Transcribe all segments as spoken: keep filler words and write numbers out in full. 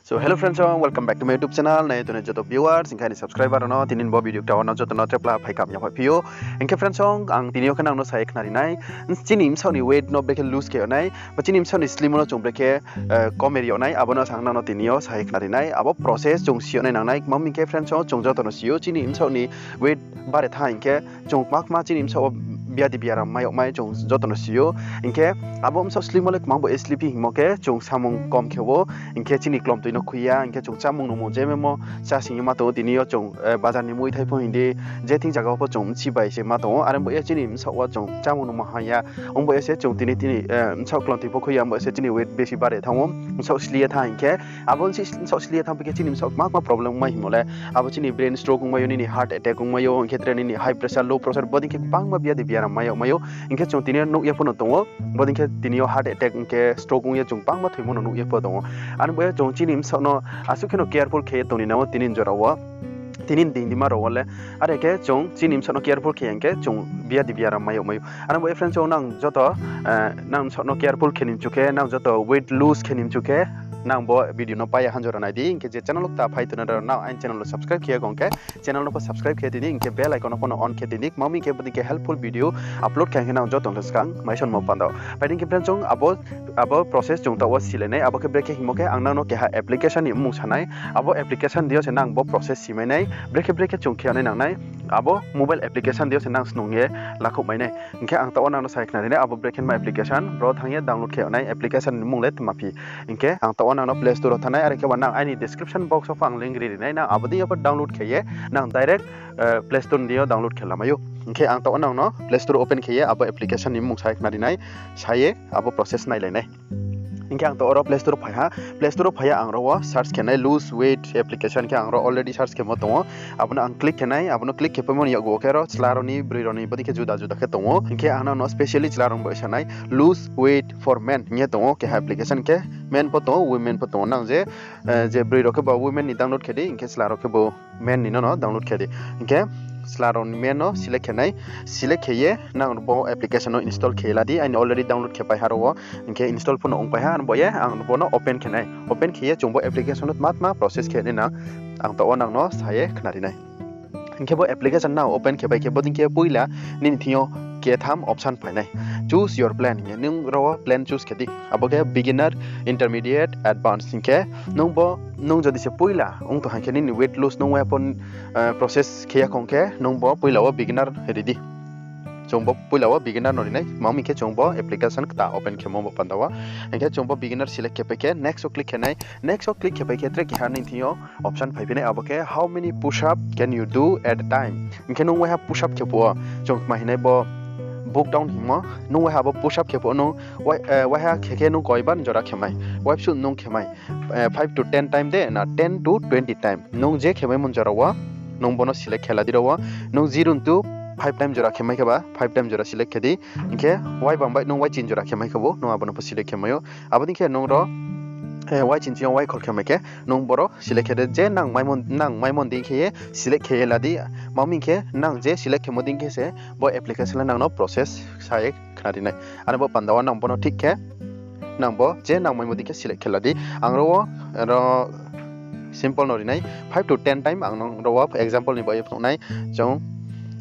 So hello friends song, welcome back to my YouTube channel. Nai tongnai joto viewers, hing khe aini subscriber rao no tini bo video kta wo no joto no trepla phai kam ya phai phi ou. Hing khe friends song, ang tini yo khe nang no sa ye khnari nai, chini bsaoh ni weight no brekhe lose khe yag nai, ba chini bsaoh ni slimo no chung brekhe kome ri yag nai, abo no sa ang nang no tini yo sa ye khnari nai. Abo process chung si yag nai nang nai, tma hing khe friends song, chung joto no si ou chini bsaoh ni weight bare thanng hing khe chung kma kma chini bsaoh wo biadi biaram mai yag mai chung joto no si ou. Hing khe abo bsaoh slimo le kmang bo sleepy hingmo khe chung samung kom khe ou, hing khe chini klomtoi no khui ya, hing khe chung chámung nungmung je memo chá sing ye ma tong ou. Tini yo chung bazar ni muithai pho hing di, je thing zaga wo pho chung bchi bai se ma tong ou. Are bo ye chini bsaoh wo chung chámung nungmung ha ya, ong bo ye se chung tini tini bsaoh klomtoi pho khui ya, ong bo ye se chini weight besi bare thanng ou, bsaoh sli ye thanng hing khe. Abo bsaoh sli ye thanng phi khe chini bsaoh kma kma problem ong mai hingmo le, abo chini brain stroke ongmai ou, nini heart attack ongmai ou, hing khe tre nini high pressure, low pressure, bodei khe bangma biadi biaram mai yag mai ou. Hing khe chung tini yo nuh ye pho no tong ou, bodei khe tini yo heart attack hing khe stroke ong ye chung bangma thoimo no nuh ye pho tong ou. Are bo ye chung chini bsaoh no asuh khe no careful khe ye tong ni nang ou tini jora wo, tini dindima rao wo le. Are khe chung chini bsaoh no careful khe ya hing khe chung biadi biaram mai yag mai ou. Are bo ye friends song, nang joto, nang bsaoh no careful khe ni mchu khe, nang joto weight lose khe ni mchu khe, nang bo video no pai ya hanjora nai di. Hing khe je channel wo kta phai tongnai rao, nang aini channel no subscribe khe ya kong khe channel no pho subscribe khe tini, hing khe bell icon no pho no on khe tini, tma hing khe bodei khe helpful video upload khe hing khe nang joto no skang maisonmo panda. Phai di hing khe friends song, abo process chung taoh wo silai nai. Abo khe brekhe hingmo khe ang nang no keha application ni mmung sa nai. Abo application deing yo se nang bo process simai nai, brekhe brekhe chung khe yag nai nang nai. Abo mobile application deing yo se nang snung ye lakhouh mai nai. Hing khe ang taoh wo nang no sa ye khnari nai, abo brekhe ma application, bro thanng ye download khe yag nai application ni mmung le tma phi. Hing khe ang taoh wo nang no Play Store wo thanng nai, are khe ba nang aini description box wo pho ang link ri ri nai, nang abo deing yo pho download khe ye nang direct Play Store ni deing yo download khe lamai ou. Hing khe ang taoh wo nang no Play Store open khe ye abo application ni mmung sa ye khnari nai, sa ye abo process nailai nai. Hing khe ang taoh wo ro Play Store wo phai ha, Play Store wo phai ye ang ro wo search khe nai lose weight application khe ang ro already search khemo tong ou. Abo no ang click khe nai, abo no click khe paimo ni yakgu wo khe ro chla rao ni, broi rao ni bodei khe juda juda khe tong ou. Hing khe ang nang no specially chla rao ni bo sa nai, lose weight for men hing ye tong ou keha application, khe men pho tong ou, women pho tong ou. Nang je, je broi rao khe ba women ni download khe di, hing khe chla rao khe bo men ni no no download khe di. Hing khe chla rao ni men no select khe nai, select khe ye nang bo application no install khe la di. Aini already download khe pai ha ro wo, hing khe install pho no ongpai ha, bo ye ang bo no open khe nai. Open khe ye chung bo application no tma tma process khe nai nang, ang taoh wo nang no sa ye khnari nai. Hing khe bo application nang open khe pai khe bodei khe poila nini thing yo ketham option phai nai, choose your plan hing ye. Nung ro wo plan choose khe di, abo khe beginner, intermediate, advance hing khe. Nung jodi se poila ong tong hing khe nini weight loss nung waiha pho process khe ya kong khe nung bo poila wo beginner ri di. Chung bo poila wo beginner no ri nai, tma hing khe chung bo application kta open khemo bo panda wo. Hing khe chung bo beginner select khe pai khe next wo click khe nai. Next wo click khe pai khe tre keha nini thing yo option phaiphi nai, abo khe how many push up can you do at a time. Hing khe nung waiha push up khe phuh wo, chung tma hing nai bo book down hingmo, nung waiha abo push up khe phuh wo nung waiha khe khe nung koiba jora khe mai, waibsuh nung khe mai, five to ten time de na ten to twenty time, nung je khe maimo jora wo nung bo no select khe la di ro wo. Nung zero to five time jora khe mai khe ba five time jora select khe di. Hing khe waiba bai nung waichini jora khe mai khe bo nung abo no pho select khe mai ou. Abo dei khe nung ro waichini chini yo waikhol khe mai khe nung boro select khe di, je nang maimo dei khe ye select khe ye la di. Tma hing khe nang je select khemo dei khe se bo application le nang no process sa ye khnari nai. Are bo panda wo nang bo no thik khe nang bo je nang maimo dei khe select khe la di. Ang ro wo ro simple no ri nai, five to ten time ang nang ro wo example ni baoh ye phnuh nai. Chung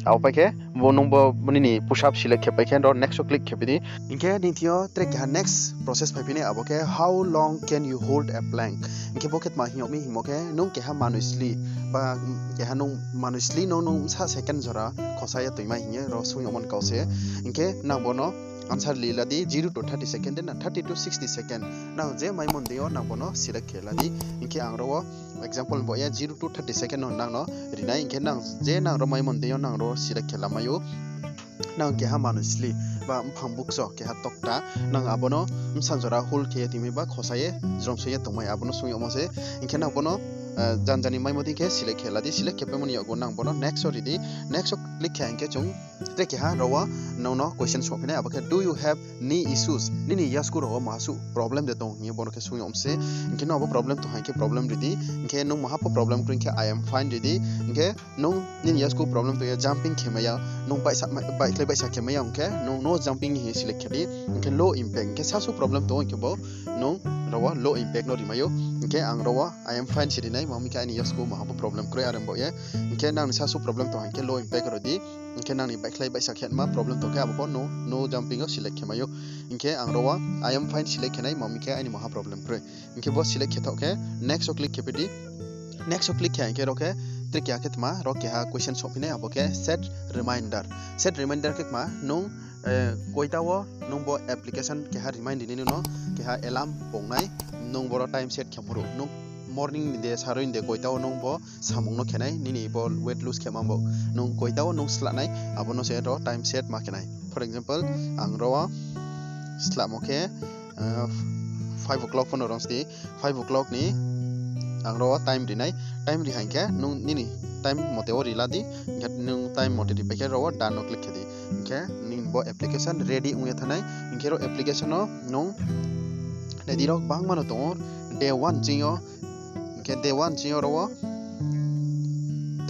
abo pai khe bo nung bo nini push up select khe pai khe ro next wo click khe phi di. Hing khe nini thing yo tre keha next process phaiphi nai, abo khe how long can you hold a plank. Hing khe bo khe tma hing yag mi hingmo khe nung keha manoi sli, ba keha nung manoi sli no nung bsa second jora khosa ye toimai hing ye ro sung yagmo ni kau se. Hing khe nang bo no answer li la di, zero to thirty second de na thirty to sixty second, nang je maimo dei yo nang bo no select khe la di. Hing khe ang ro wo example ni baoh ye zero to thirty second no nang no ri nai. Hing khe nang je nang ro maimo dei yo nang ro select khe lamai ou. Nang keha manoi sli ba mphang bukcho keha tokta, nang abo no bsa jora hold khe ye toimai ba khosa ye jromsoi ye tongmai, abo no sung yagmo se. Hing khe nang bo no janja ni maimo dei khe select khe la di, select khe paimo ni yakgu nang bo no next wo ri di. Next wo click khe hing khe chung Tre keha ro wo nung no question sophi nai, abo khe, do you have knee issues? Nini yasku rao wo maha suh problem de tong hing ye bo no khe sung yag mi se. Hing khe nung abo problem tong ha hing khe problem ri di. Hing khe nung maha pho problem kroi hing khe I am fine ri di. Hing khe nung nini yasku problem tong ya, jumping khe mai ya, nung baihsa, baihkhlai baihsa khe mai ya hing khe nung no jumping hing ye select khe di. Hing khe low impact, hing khe sasu problem tong hing khe bo nung ro wo low impact no ri mai ou. Hing khe ang ro wo I am fine se ri nai, ma mi khe aini yasku maha pho problem kroi are bo ye. Hing khe nang ni sasu problem tong ha hing khe low impact ro di. Hing khe nang ni baihkhlai baihsa khe ma problem tong khe abo pho no, no jumping wo select khe mai ou. Hing khe ang ro wo I am fine select khe nai, ma mi khe aini maha problem kroi. Hing khe bo select khe thoh khe next wo click khe phi di. Next wo click khe hing khe ro khe tre keha khe tma, ro keha question sophi nai, abo khe set reminder. Set reminder khe tma, nung koita wo nung bo application keha remind ri nai nung no, keha alarm pong nai, nung boro time set khe muru. Nung morning ni de, saroi ni de, koita wo nung bo samung no khe nai, nini bo weight lose khe ma bo nung koita wo nung slah nai, abo no se ro time set ma khe nai. For example, ang ro wo slahmo khe five o'clock pho no rong sdi, five o'clock ni ang ro wo time ri nai, time ri ha hing khe nung nini time mote wo ri la di, hing khe nung time mote ri pai khe ro wo done no click khe di, hing khe nini bo application ready ong ye thanng nai, hing khe ro application no nung nai di ro gbangma no tong ou, day one ching yo, hing khe day one ching yo ro wo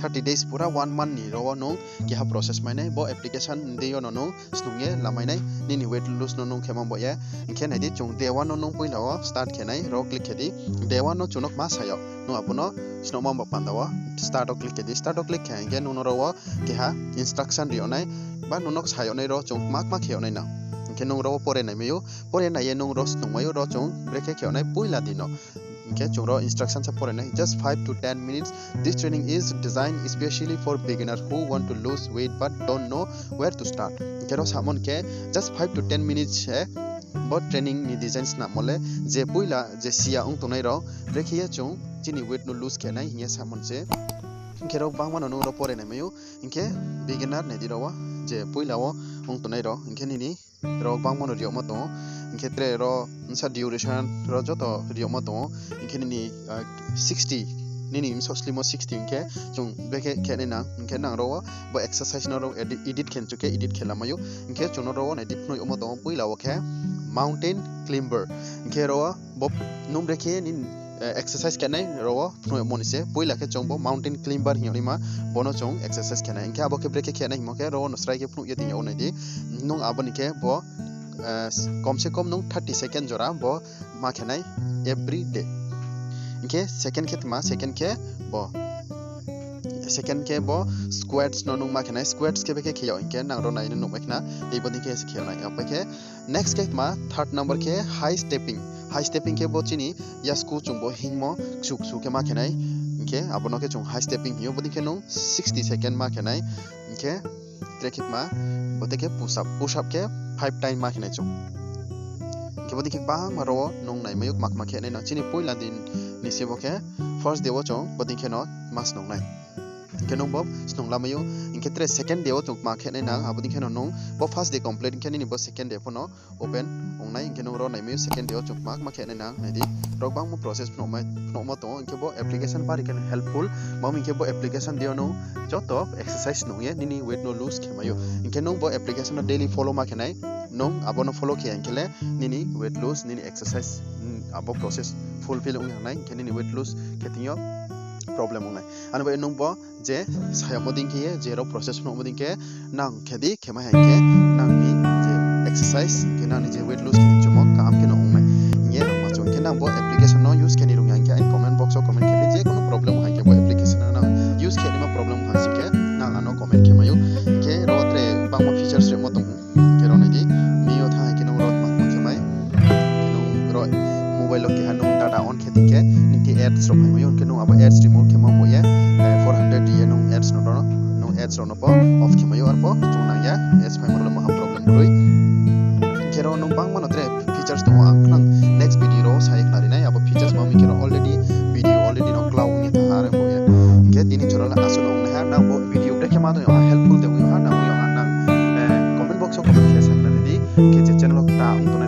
thirty days pura one month ni ro wo nung keha process mai nai, bo application deing yo no nung snung ye lamai nai, nini weight lose no nung khe ma bo ye. Hing khe nai di, chung day one no nung poila wo start khe nai, ro click khe di, day one no chung no kma sa yag, nung abo no snungma ba panda wo start wo click khe di, start wo click khe hing khe nung no ro wo keha instruction ri yag nai, ba nung no sa yag nai ro chung kma kma khe yag nai nang. Hing khe nung ro wo pore nai mai ou, pore nai ye nung ro snung mai ou, ro chung brekhe khe yag nai poila di no. Hing khe chung ro instruction sa pore nai, just five to ten minutes. This training is designed especially for beginner who want to lose weight but don't know where to start. Hing khe ro samo ni khe just five to ten minutes se bo training ni design snamo le, je poila je siya ong tongnai rao, brekhe ye chung chini weight no lose khe nai hing ye samo ni se. Hing khe ro gbangma no nung ro pore nai mai ou, hing khe beginner nai di ro wo, je poila wo ong tongnai rao, hing khe nini ro gbangma no ri yagmo tong ou, hing khe tre ro bsa duration ro joto ri yagmo tong ou, hing khe nini sixty, nini bsa slimo sixty hing khe chung brekhe khe nai nang, hing khe nang ro wo bo exercise no ro edit, edit khe chu khe edit khe lamai ou, hing khe chung no ro wo nai di phnuh yagmo tong ou, poila wo khe mountain climber, hing khe ro wo bo nung brekhe nini exercise khe nai ro wo phnuh yagmo ni se, poila khe chung bo mountain climber hing yag naima, bo no chung exercise khe nai, hing khe abo khe brekhe khe nai hingmo khe ro wo no srai khe phnuh ye tong yag ou nai di, nung abo ni khe bo kom se kom nung thirty second jora bo ma khe nai every day. Hing khe second khe tma, second khe bo, second khe bo squats no nung ma khe nai, squats khe brekhe khe yag hing khe nang ro nai no nuhmai khna, tei bo dei khe se khe yag nai, abo khe next khe tma third number khe high stepping. High stepping khe bo chini yasku chung bo hingmo kchu kchu khe ma khe nai. Hing khe abo no khe chung high stepping hing ou, bo dei khe nung sixty second ma khe nai. Hing khe tre khe tma, bo dei khe push up, push up khe five time ma khe nai chung. Hing khe bo dei khe gbangma ro wo nung nai mai ou kma kma khe nai nang. Chini poila din ni se bo khe first day wo chung bo dei khe no ma snung nai. Hing khe nung bo snung lamai ou, hing khe tre second day wo chung kma khe nai nang, abo dei khe no nung bo first day complete hing khe nini bo second day pho no open ong nai, hing khe nung ro nai mai ou second day wo chung kma kma khe nai nang, nai di. Ro gbangma process phnuhmo tong ou, hing khe bo application bari khe no helpful, ma hing khe bo application deing yo nung joto exercise nung ye nini weight no lose khe mai ou. Hing khe nung bo application no daily follow ma khe nai, nung abo no follow khe ya hing khe le nini weight lose, nini exercise, abo process fulfill ong ya nai, hing khe nini weight lose khe thing yo problem ong nai. Ani bai nung bo je sayagmo dei khe ye, je ro process phnuhmo dei khe nang khe di, khe mai ha hing khe nang ni je exercise, hing khe nang ni je weight lose khe ni chumo kaham khe no ong nai hing ye ang ma chung. Hing khe nang bo application no use khe ni rung ya hing khe aini comment box wo comment khe di, je kuno problem ha hing khe bo application no nang use khe naima problem ha sing khe nang ano comment khe mai ou. Hing khe ro tre bangma features rimo tong ou. Hing khe ro nai di, mi yo thanng hai khe nung ro tma khe mai, khe nung ro mobile wo keha nung data on khe tong khe nini ads rao phai mai ou, hing khe nung abo ads remove khe ma bo ye four hundred ri ye nung ads rao no pho off khe mai ou, arpho chung nang ya, ads phaimo rao le maha problem kroi. Hing khe ro nung bangma no tre features tong ou, ang khnang next video ro sa ye khnari nai, abo features ma mi khe ro already video already no klau ong ye thanng ha are bo ye. Hing khe tini jora le asuh no ong nai ha, nang bo video brekhe ma tong yag ha, helpful de ong yag ha, nang ong yag ha nang comment box wo comment khe sa khnari di, hing khe je channel wo kta ong tong